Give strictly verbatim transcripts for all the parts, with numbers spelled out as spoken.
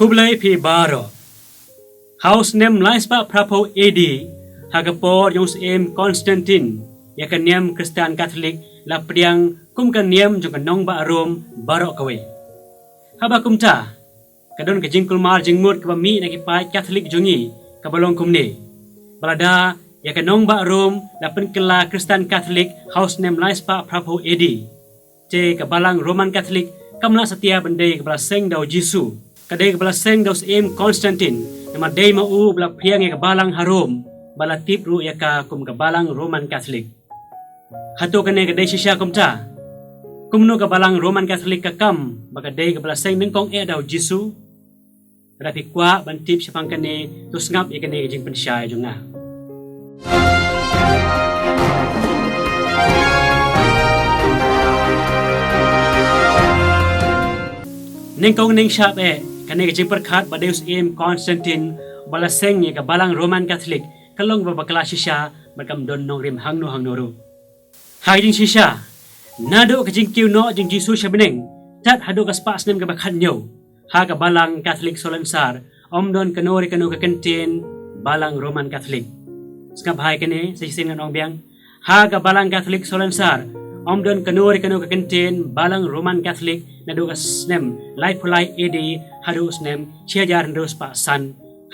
Khublei phi baroh. Ha u snem lai spah phraphew A D, ha ka por jong u Syiem Constantine, ïa ka niam Khristan Katholik la pdiang kum ka niam jong ka nongbah Rome baroh kawei. Haba kumta, ka don ka jingkulmar jingmut kaba mih na ki paid Katholik jong ngi, kaba long kumne. Ba lada ïa ka nongbah Rome la pynkylla Khristan Katholik ha u snem lai spah phraphew A D, te ka balang Roman Katholik kam lah satia ban dei kaba la seng da u Jisu. Ka dei kaba la seng da u Syiem Constantine, namar dei ma u ba la pdiang ïa ka balang ha Rome, ba la tip ruh ïa ka kum ka balang Roman Katholik. Hato kane ka dei shisha kumta? Kumno ka balang Roman Katholik ka kam ba ka dei kaba la seng nyngkong eh da u Jisu? Lada phi kwah ban tip shaphang kane, to sngap ïa kane ka jingpynshai jong nga. Nyngkong nyngshap eh, kane ka jingpyrkhat ba dei u Syiem Constantine ba la seng ïa ka balang Roman Katholik ka long ba bakla shisha, bad kam don nongrim hangno hangno ruh. Ha ka jingshisha, naduh ka jingkiew noh jong u Jisu sha bneng, tad haduh ka spah snem kaba khathynñiew, ha ka balang Katholik Solensar, ym don kano re kano ka kyntien balang Roman Katholik. Sngap bha ïa kane, sa shisien ngan ong biang. Ha ka balang Katholik Solensar, ym don kano re kano ka kyntien balang Roman Katholik naduh ka snem laiphew lai A D haduh u snem shi hajar hynriew spah san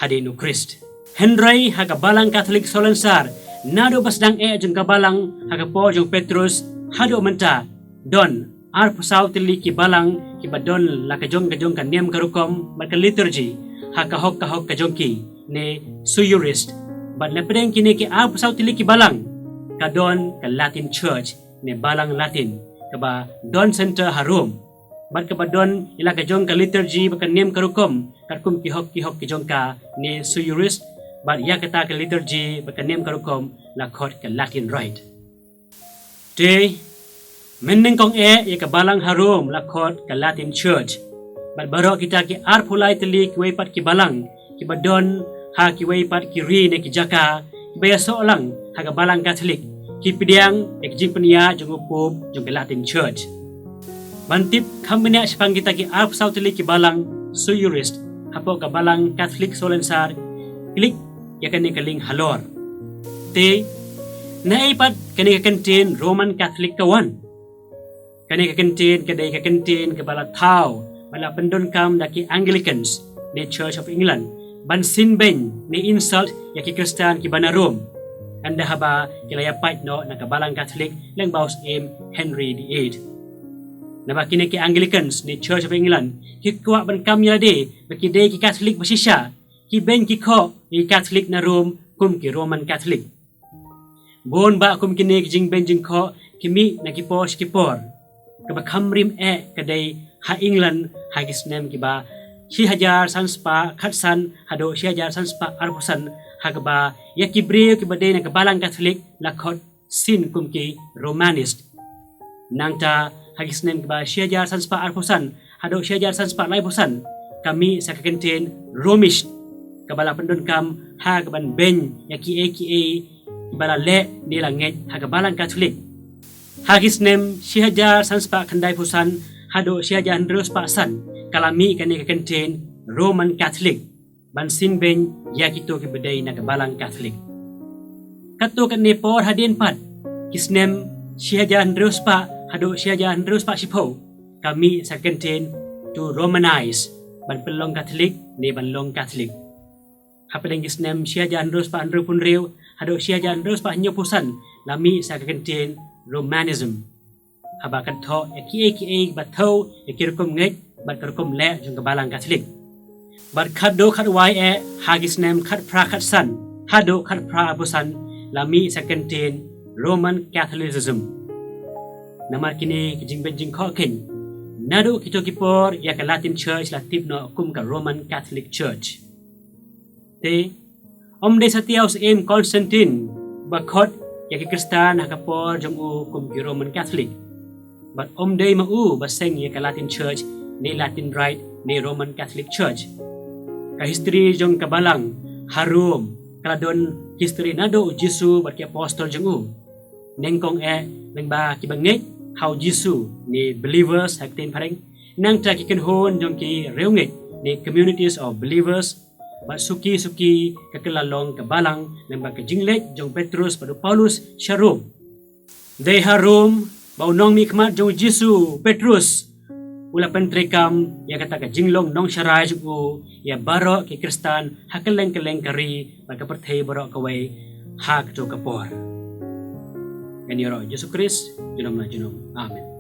hadien u Khrist. Hynrei ha ka balang Katholik Solensar, naduh ba sdang eh jong ka balang ha ka por jong u Petrus haduh mynta, don arphew saw tylli ki balang kiba don la ka jong ka jong ka niam ka rukom bad ka liturgi ha ka hok ka hok ka jong ki, ne sui juris. Bad na pdeng kine ki arphew saw tylli ki balang, ka don ka Latin Church, ne balang Latin, kaba don center ha Rome. Bad kaba don ïa la ka jong ka liturgi bad ka niam ka rukom katkum ki hok ki hok ki jong ka, ne sui juris, bad ïa kata ka liturgi bad ka niam ka rukom la khot ka Latin Rite. Te, mynnyngkong eh ïa ka balang ha Rome la khot ka Latin Church. Bad baroh kita ki arphew lai tylli kiwei pat ki balang kiba don ha kiwei pat ki ri ne ki jaka, kiba ïasoh lang ha ka balang Katholik, ki pdiang ïa ka jingpynïaid jong u Pope jong ka Latin Church. Ban tip kham bniah shaphang kita ki arphew saw tylli ki balang sui juris hapoh ka balang Katholik Solensar, klik ïa kane ka link halor. Te, naei pat kane ka kyntien Roman Katholik ka wan? Kane ka kyntien ka dei ka kyntien kaba la thaw bad la pyndonkam da ki Anglicans, ne Church of England, ban sinbeiñ ne insult ïa ki Khristan kiba na Rome, ynda haba ki la ïapait noh na ka balang Katholik lyngba u Syiem Henry the eighth. Naba kine ki Anglicans, ne Church of England, ki kwah ban kam ïalade ba ki dei ki Katholik ba shisha, ki beiñ ki khoh ïa ki Katholik na Rome kum ki Roman Katholik. Bun bah kum kine ki jingbeiñ jingkhoh ki mih na ki por sha ki por. Kaba kham rim eh ka dei ha England ha ki snem kiba shi hajar san spah khatsan haduh shi hajar san spah arphew san, ha kaba ïa ki briew kiba dei na ka balang Katholik la khot sien kum ki Romanist. Nangta ha ki snem kiba shi hajar san spah arphew san haduh shi hajar san spah laiphew san, ka mih sa ka kyntien Romish, kaba la pyndonkam ha kaban beiñ ïa kiei kiei kiba la leh ne la ngeit ha ka balang Katholik. Ha ki snem shi hajar san spah khyndaiphew san haduh shi hajar hynriew spah san, ka la mih kane ka kyntien Roman Katholik ban sinbeiñ ïa kito kiba dei na ka balang Katholik. Katto katne por hadien pat, ki snem shi hajar hynriew spah haduh shi hajar hynriew spah shiphew, ka mih sa ka kyntien to Romanize, ban pynlong Katholik ne ban long Katholik. Hapdeng ki snem shi hajar hynriew spah hynriewphew hynriew haduh shi hajar hynriew spah hynñiewphew san, la mih sa ka kyntien Romanism, haba ka thoh ïa kiei kiei ba thew ïa ki rukom ngeit bad ka rukom leh jong ka balang Katholik. Bad khatduh khatwai eh ha ki snem khatphra khatsan haduh khatphra arphew san, la mih sa ka kyntien Roman Catholicism. Namar kine ki jingbeiñ jingkhoh keiñ, naduh kito ki por ïa ka Latin Church la tip noh kum ka Roman Catholic Church. Te, ym dei satia u Syiem Constantine ba khot ïa ki Khristan ha ka por jong u kum ki Roman Catholic. Bad ym dei ma u ba seng ïa ka Latin Church, ne Latin Rite, ne Roman Catholic Church. Ka history jong ka balang ha Rome ka la don history naduh u Jisu bad ki apostol jong u. Nyngkong eh lyngba kiba ngeit ha u Jisu, ne believers ha ka ktien phareng, nangta ki kynhun jong ki riewngeit ne communities of believers, bad suki suki ka kylla long ka balang lyngba ka jingleit jong u Petrus bad u Paulus sha Rom. Dei ha Rom ba u nongmihkhmat jong u Jisu, u Petrus, u la pyntreikam ïa kata ka jinglong nongsharai jong u ïa baroh ki Khristan ha kylleng kylleng ka ri bad ka pyrthei baroh kawei ha kato ka por. Ngan ïaroh Jisu Khrist junom la junom. Amen.